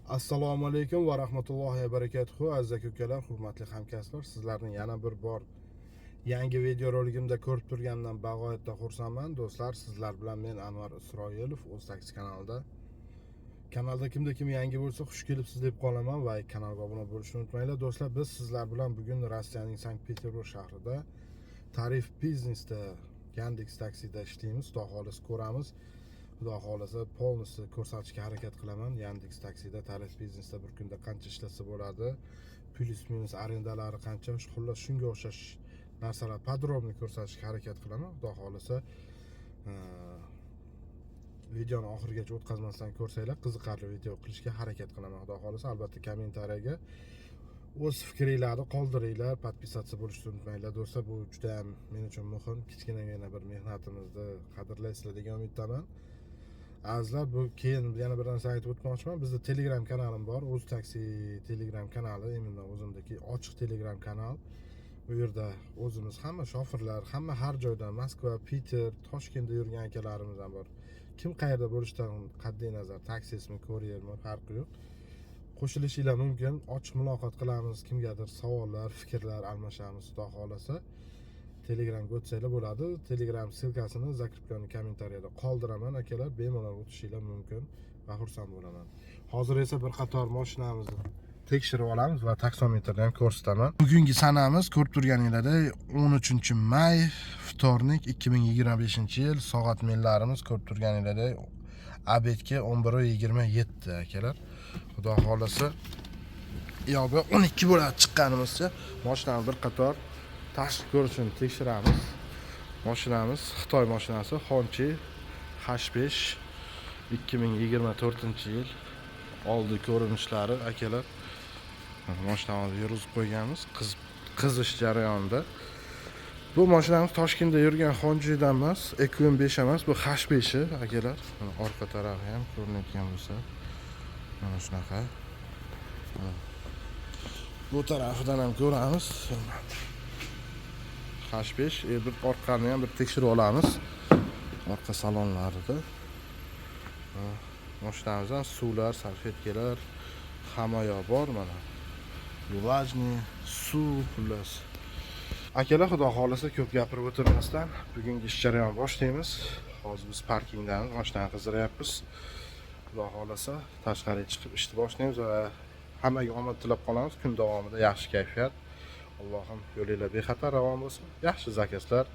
Assalomu alaykum va rahmatullohi va barakatuhu, aziz aka ukalar, hurmatli hamkasblar. Sizlarni yana bir bor yangi videoroligimda ko'rib turganimdan bag'oyatda xursandman. Do'stlar, sizlar bilan men, Anvar Isroilov, O'z Taksi kanalida. Kanalda kimda kim yangi bo'lsa, xush kelibsiz deb qolaman va kanalga obuna bo'lishni unutmanglar. Do'stlar, biz sizlar bilan bugun Rossiyaning Sankt Peterburg shahrida tarif biznesda, Yandex Taksida ishlaymiz. Xudo xohlasa, ko'ramiz. Xudo xohlasa, полностью ko'rsatishga harakat qilaman. Yandex Taksida tarif biznesda bir kunda qancha ishlasa bo'ladi, плюс минус arendalari qancha, xullas, shunga o'xshash narsalar подробно ko'rsatishga harakat qilaman. Xudo xohlasa, videoni oxirigacha o'tkazmasdan ko'rsanglar, qiziqarli video qilishga harakat qilaman. Xudo xohlasa, albatta, kommentariyaga o'z fikringlarni qoldiringlar, подписаться bo'lishni unutmanglar. Do'stlar, bu juda ham men uchun muhim. Kichkinagina bir mehnatimizni qadrlaysizlar degan umiddaman. Azizlar, bu keyin yana bir narsa aytib o'tmoqchiman. Bizda Telegram kanalim bor, O'z Taksi Telegram kanali, именно o'zimdagi ochiq Telegram kanal. U yerda o'zimiz hamma shofirlar, hamma har joydan, Moskva, Piter, Toshkentda yurgan akalarimiz ham bor. Kim qayerda bo'lishidan qat'iy nazar, taksistmi, kuryermi, farqi yo'q, qo'shilishinglar mumkin. Ochiq muloqot qilamiz, kimgadir savollar, fikrlar almashamiz. Xudo xohlasa, Telegramga o'tsanglar bo'ladi. Telegram ссылка sini закрепленный kommentariyada qoldiraman, akalar, bemalol o'tishinglar mumkin va xursand bo'laman. Hozir esa bir qator mashinamizni tekshirib olamiz va taksometrni ham ko'rsataman. Bugungi sanamiz, ko'rib turganinglardek, 13 may, вторник, 2025 yil. Soat millarimiz, ko'rib turganinglardek, обед ga 11:27, akalar. Xudo xohlasa, yo'q, 12 bo'ladi chiqqanimizcha. Mashinani bir qator tashqi ko'rinishini tekshiramiz. Mashinamiz Xitoy mashinasi, Hongqi H5, 2024 yil. Oldi ko'rinishlari, akalar. Mashinani yurg'izib qo'yganmiz, qizish jarayonida. Bu mashinamiz Toshkentda yurgan Hongqidan emas, EQM5 emas, bu H5 akalar. Mana, orqa tarafi ham ko'rinayotgan bo'lsa, mana shunaqa. Mana. Bu tarafidan ham ko'ramiz. H5 bir orqani ham bir tekshirib olamiz. Orqa salonlarida. Mashinamizdan suvlar, salfetkalar, hamma yoq bor mana. Влажный, suv, xullas. Akalar, xudo xohlasa, ko'p gapirib o'tirmasdan bugungi ish jarayoni boshlaymiz. Hozir biz parkingdamiz, mashinani qizdiryapmiz. Xudo xohlasa, tashqariga chiqib ishni boshlaymiz va hammaga omad tilab qolamiz. Kun davomida yaxshi kayfiyat. Allohim, yo'linglar bexatar ravon bo'lsin. Yaxshi заказ lar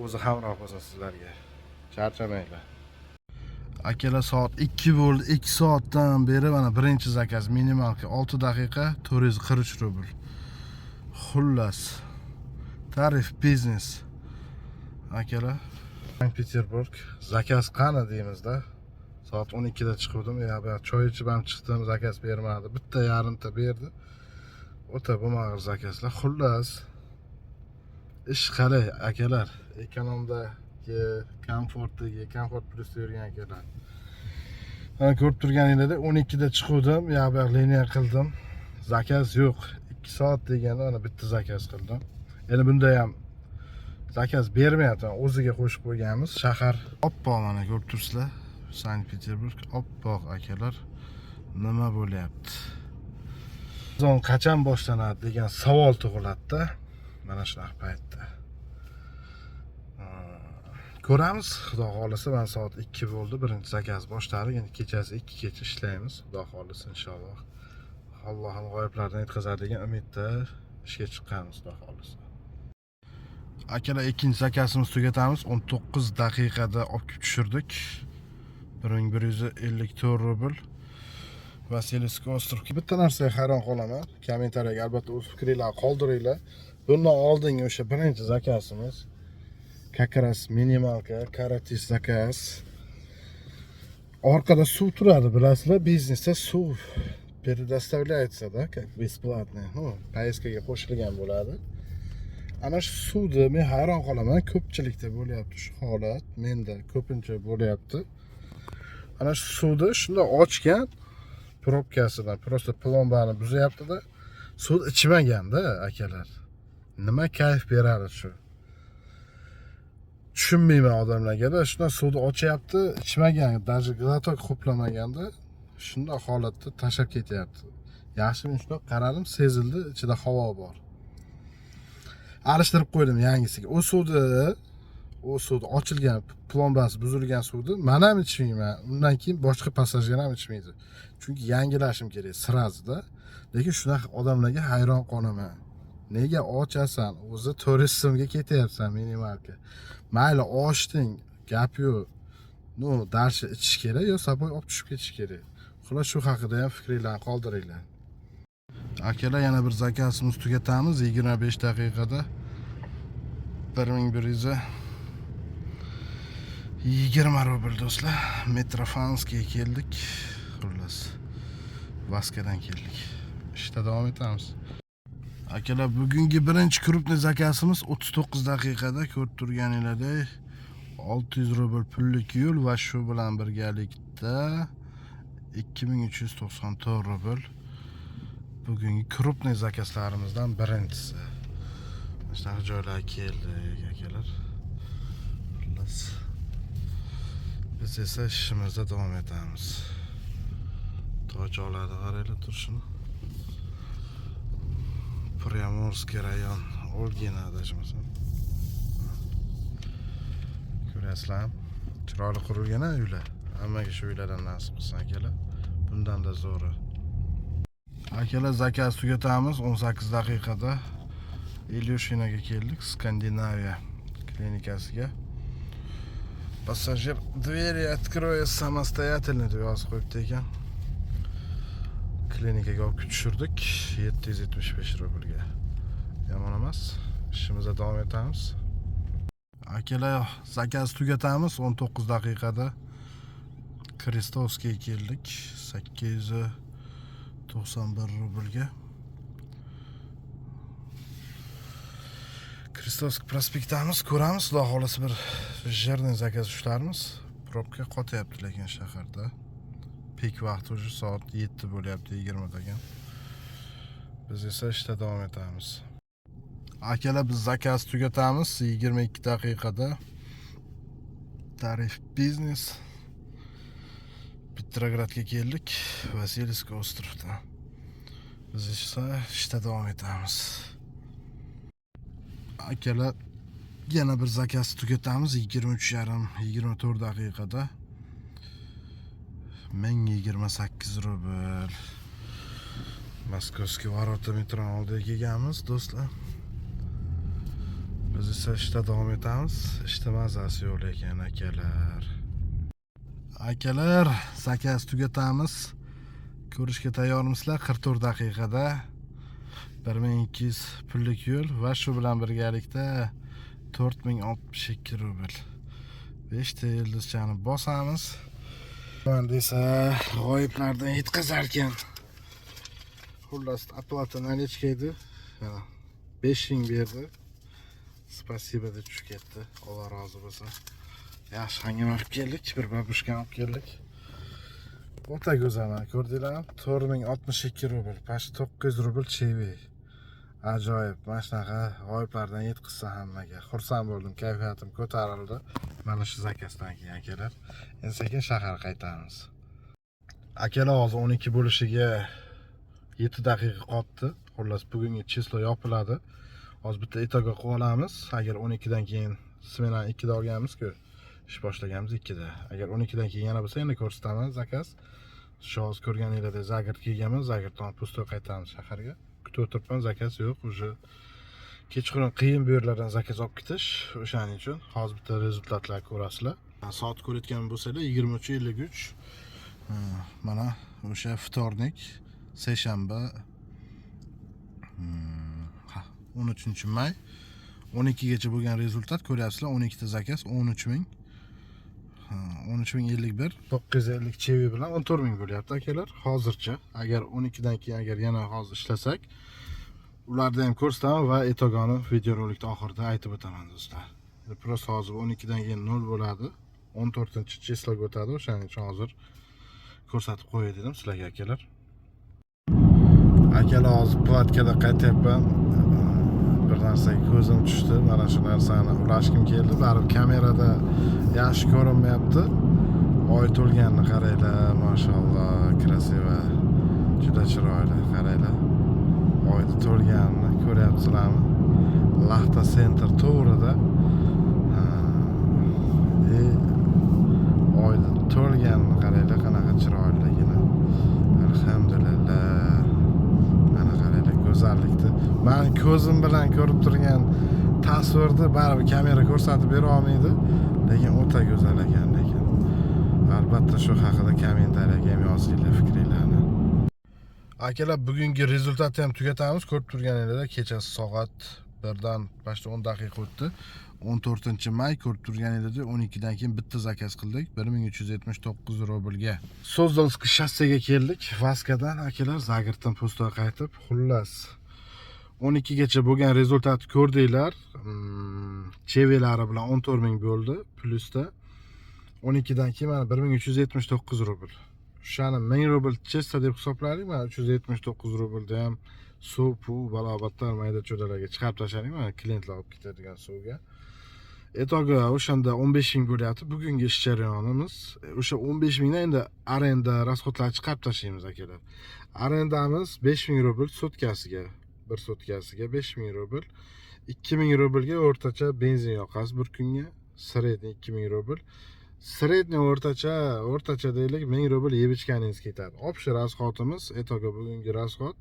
o'zi hamroh bo'lsin sizlarga. Charchamanglar. Akalar, soat 2 bo'ldi. 2 soatdan beri mana birinchi заказ, минималка, 6 daqiqa, 443 rubl. Xullas, tarif biznes. Akalar, Sankt Peterburg, заказ qani deymizda. Soat 12 da chiquvdim, ya bu choy ichib ham chiqdim, заказ bermadi. Bitta yarimta berdi. O'ta bo'lmag'ir заказ lar. Xullas, ish qalay, akalar? Ekonomdagi, komfortdagi, komfort plusda yurgan akalar. Mana, ko'rib turganinglardek, 12 da chiquvdim, ya bu yoq liniya qildim. Заказ yo'q. 2 soat deganda mana bitta заказ qildim. Endi bunda ham заказ bermayapti. O'ziga qo'shib qo'yganmiz. Shahar oppoq, mana, ko'rib turibsizlar. Sankt Peterburg oppoq, akalar. Nima bo'lyapti? Sezon qachon boshlanadi degan savol tug'iladi-da. Mana shunaqa paytda. Ko'ramiz, xudo xohlasa, mana soat 2 bo'ldi. Birinchi заказ boshladik. Endi kechasi 2 gacha ishlaymiz. Xudo xohlasa, inshaalloh. Allohim g'oyiblardan yetkazadi degan umidda ishga chiqqanmiz, xudo xohlasa. Akalar, ikkinchi заказ imizni tugatamiz. 19 daqiqada olib kelib tushirdik. 1154 rubl. Васильевский остров. Bitta narsaga hayron qolaman. Kommentariyaga albatta o'z fikringlarni qoldiringlar. Bundan oldingi o'sha birinchi заказ imiz как раз минималка, коротыш заказ. Orqada suv turadi, bilasizlar, biznesda suv предоставляется, да, как бесплатный. Ну, поездка ga qo'shilgan bo'ladi. Ana shu suvni men hayron qolaman, ko'pchilikda bo'lyapti shu holat, menda ko'pincha bo'lyapti. Ana shu suvni shunday ochgan пробка sidan, просто plombani buzyapti-da, suv ichmaganda, akalar. Nima kayf beradi shu? Tushunmayman odamlarga-da, shundan suvni ochyapti, ichmagan, даже глоток ho'plamaganda. Shundoq holatda tashlab ketyapti. Yaxshi, men shundoq qaradim, sezildi, ichida havo bor. Alishtirib qo'ydim yangisiga. U suvni ochilgan, plombasi buzilgan suvni man ham ichmayman. Undan keyin boshqa passajir ham ichmaydi. Chunki yangilashim kerak сразу da. Lekin shunaqa odamlarga hayron qolaman. Nega ochasan? O'zi 400 so'mga ketyapsan минималка. Mayli, ochding, gap yo'q. Ну, дальше ichish kerak yo собой olib tushib ketish kerak. Xullas, shu haqida ham fikringlarni qoldiringlar. Akalar, yana bir zakazimiz tugatamiz 25 daqiqada 1120 rubl, do'stlar. Mitrofanskiyga keldik. Xullas, Vaskadan keldik. Ishda davom etamiz. Akalar, bugungi birinchi крупный zakazimiz 39 daqiqada, ko'rib turganinglardek, 600 rubl pullik yo'l va shu bilan birgalikda 2394 rubl, bugungi крупный zakazlarimizdan birinchisi. Mana shunaqa joylarga keldik, akalar. Xullas, biz esa ishimizda davom etamiz. Tojolarni qaranglar turishini. Приморский rayon, Olgina, adashmasam. Ko'ryapsizlarmi? Chiroyli qurilgan a uylar. Hammaga shu uylardan nasib qilsin, akalar. Bundan-da zo'ri. Akalar, zakaz tugatamiz 18 daqiqada. Ilyushinaga keldik, Skandinaviya klinikasiga. "Пассажир двери откроет самостоятельно" deb yozib qo'yibdi ekan. Klinikaga olib tushirdik 775 rublga. Yomon emas. Ishimizda davom etamiz. Akalar, zakaz tugatamiz 19 daqiqada. Krestovskiyga keldik 891 rublga. Krestovskiy prospektamiz, ko'ramiz, xudo xohlasa, bir жирный zakaz ushlarmiz. Probka qotyapti lekin shaharda. Pik vaqti уже soat 7 bo'lyapti, 20 degan. Biz esa ishda davom etamiz. Akalar, biz zakaz tugatamiz 22 daqiqada. Tarif biznes. Petrogradga keldik, Васильевский остров da. Biz esa ishda davom etamiz. Akalar, yana bir zakaz tugatamiz 23,5, 24 daqiqada. 1028 rubl. Московский ворота metro oldiga kelganmiz, do'stlar. Biz esa ishda davom etamiz. Ishda mazasi yo'q lekin, akalar. Akalar, zakaz tugatamiz. Ko'rishga tayyormisizlar? 44 daqiqada 1200 pullik yo'l va shu bilan birgalikda 4062 rubl. 5 ta yulduzchani bosamiz. Man desa g'oyiblardan yetkazarkan. Xullas, оплата наличка edi. Mana, 5000 berdi. Спасибо deb tushib ketdi. Alloh rozi bo'lsin. Yaxshi hangama qilib keldik, bir бабушка ni olib keldik. O'ta go'zal, mana ko'rdinglarmi? 4062 rubl, почти 900 rubl чаевые. Ajoyib, mana shunaqa g'oyiblardan yetkazsa hammaga. Xursand bo'ldim, kayfiyatim ko'tarildi. Mana shu zakazdan keyin, akalar. Endi sekin shaharga qaytamiz. Akalar, hozir 12 bo'lishiga 7 daqiqa qolibdi. Xullas, bugungi число yopiladi. Hozir bitta итого qilib olamiz. Agar 12 dan keyin, smenani 2 da olganmiz-ku, ish boshlaganmiz 2 da. Agar 12 dan keyin yana bo'lsa, yana ko'rsataman zakaz. Shu hozir ko'rganinglardek Загород kelganmiz, Загород dan пустой qaytamiz shaharga. Kutib o'tiribman, zakaz yo'q. Уже kechqurun qiyin bu yerlardan zakaz olib ketish. O'shaning uchun hozir bitta результат lar ko'rasizlar. Soat ko'rayotgan bo'lsanglar, 23:53. Ha, mana o'sha вторник, seshanba, ha, 13 may 12 gacha bo'lgan результат ko'ryapsizlar. 12 ta zakaz, 13 000, ha, 13 051, 950 чаевые bilan 14 ming bo'lyapti, akalar, hozircha. Agar 12 dan keyin, agar yana hozir ishlasak, ularni ham ko'rsataman va итого ni videorolikda oxirida aytib o'taman, do'stlar. Просто hozir 12 dan keyin 0 bo'ladi, 14 число ga o'tadi. O'shaning uchun hozir ko'rsatib qo'yay dedim sizlarga, akalar. Akalar, hozir platkada qaytyapman, bir narsaga ko'zim tushdi. Mana shu narsani ulashgim keldi. Baribir kamerada yaxshi ko'rinmayapti. Oy to'lganini qaranglar, mashalloh, красиво, juda chiroyli. Qaranglar, oyni to'lganini ko'ryapsizlarmi? Laxta Center to'g'rida. Ha, и oyni to'lganini qaranglar, qanaqa chiroyliligini. Alhamdulillah. Mana qaranglar go'zallikni. Man ko'zim bilan ko'rib turgan tasvirni baribir kamera ko'rsatib bera olmaydi, lekin o'ta go'zal ekan. Lekin albatta shu haqida kommentariyaga ham yozinglar fikringlarni. Akalar, bugungi результат ni ham tugatamiz. Ko'rib turganinglarda, kechasi soat 1 dan почти 10 daqiqa o'tdi. 14 may, ko'rib turganinglarda, 12 dan keyin bitta заказ qildik 1379 rublga. Суздальский shossega keldik Vaskadan, akalar, Загород dan пустой qaytib. Xullas, 12 gacha bo'lgan результат ni ko'rdinglar. Чаевые lari bilan 14 ming bo'ldi plyusda. 12 dan keyin mana 1379 rubl. O'shani 1000 rubl чисто deb hisobladik. Mana 379 rublda ham suv, puv, balobatlar, mayda cho'dalarga chiqarib tashladik. Mana klientlar olib ketadigan suvga. Итого o'shanda 15 ming bo'lyapti bugungi ish jarayonimiz. O'sha 15 mingdan endi arenda, расход larni chiqarib tashlaymiz, akalar. Arendamiz 5000 rubl sutkasiga, bir sutkasiga 5000 rubl. 2000 rublga o'rtacha benzin yoqasiz bir kunga, средний 2000 rubl. Средний o'rtacha deylik, 1000 rubl yeb ichganingiz ketadi. Общий расход imiz, итого bugungi расход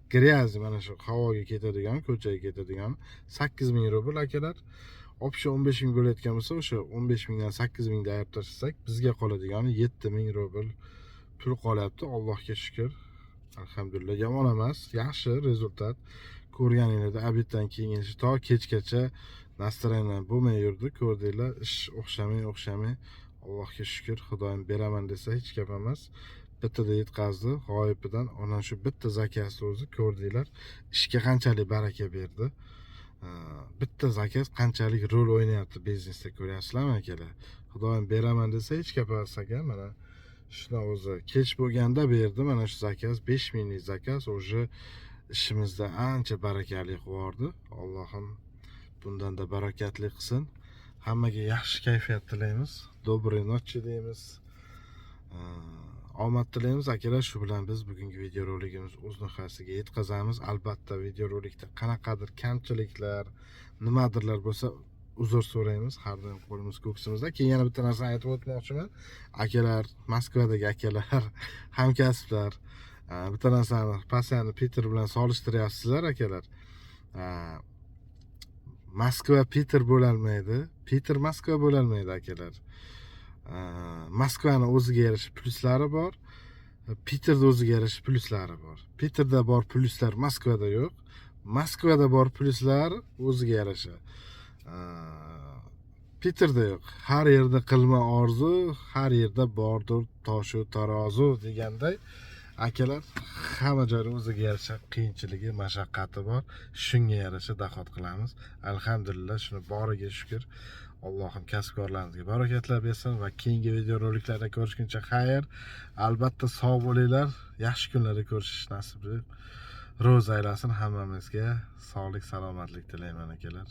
грязи, mana shu havoga ketadigan, ko'chaga ketadigan 8000 rubl, akalar. Общий 15 ming bo'layotgan bo'lsa, o'sha 15 mingdan 8 mingni ayirib tashlasak, bizga qoladigani 7000 rubl pul qolyapti. Allohga shukur. Alhamdulillah, yomon emas, yaxshi результат. Ko'rganinglarda, обед dan keyin to kechgacha настроение bo'lmay yurdi, ko'rdinglar, ish o'xshamay o'xshamay. Allohga shukur, Xudoyim beraman desa hech gap emas. Bittada yetkazdi g'oyibidan. Ana shu bitta заказ ni o'zi ko'rdinglar, ishga qanchalik baraka berdi. Bitta заказ qanchalik rol o'ynayapti biznesda, ko'ryapsizlarmi, akalar? Xudoyim beraman desa hech gap emas ekan. Mana shuni o'zi kech bo'lganda berdi mana shu заказ, 5 minglik заказ уже ishimizda ancha barakali qilib yubordi. Allohim bundanda barakatli qilsin. Hammaga yaxshi kayfiyat tilaymiz. Доброй ночи deymiz. Omad tilaymiz, akalar. Shu bilan biz bugungi videorolikimiz o'z nihoyasiga yetkazamiz. Albatta, videorolikda qanaqadir kamchiliklar, nimadirlar bo'lsa, uzr so'raymiz. Har doim qo'limiz ko'ksimizda. Keyin yana bitta narsani aytib o'tmoqchiman. Akalar, Moskvadagi akalar, hamkasblar, bitta narsani постоянно Piter bilan solishtiryapsizlar, akalar. Moskva Piter bo'lolmaydi, Piter Moskva bo'lolmaydi, akalar. Moskvani o'ziga yarasha plyuslari bor, Piterda o'ziga yarasha plyuslari bor. Piterda bor plyuslar Moskvada yo'q, Moskvada bor plyuslar o'ziga yarasha Piterda yo'q. Har yerda qilma orzu, har yerda bordir toshu tarozi deganday, akalar, hamma joyda o'ziga yarasha qiyinchiligi, mashaqqati bor. Shunga yarasha доход qilamiz. Alhamdulillah, shuni boriga shukur. Allohim kasbkorlarimizga barakatlar bersin va keyingi videoroliklarda ko'rishguncha xayr. Albatta, sog' bo'linglar. Yaxshi kunlarda ko'rishish nasib ro'z aylasin hammamizga. Sog'lik, salomatlik tilayman, akalar.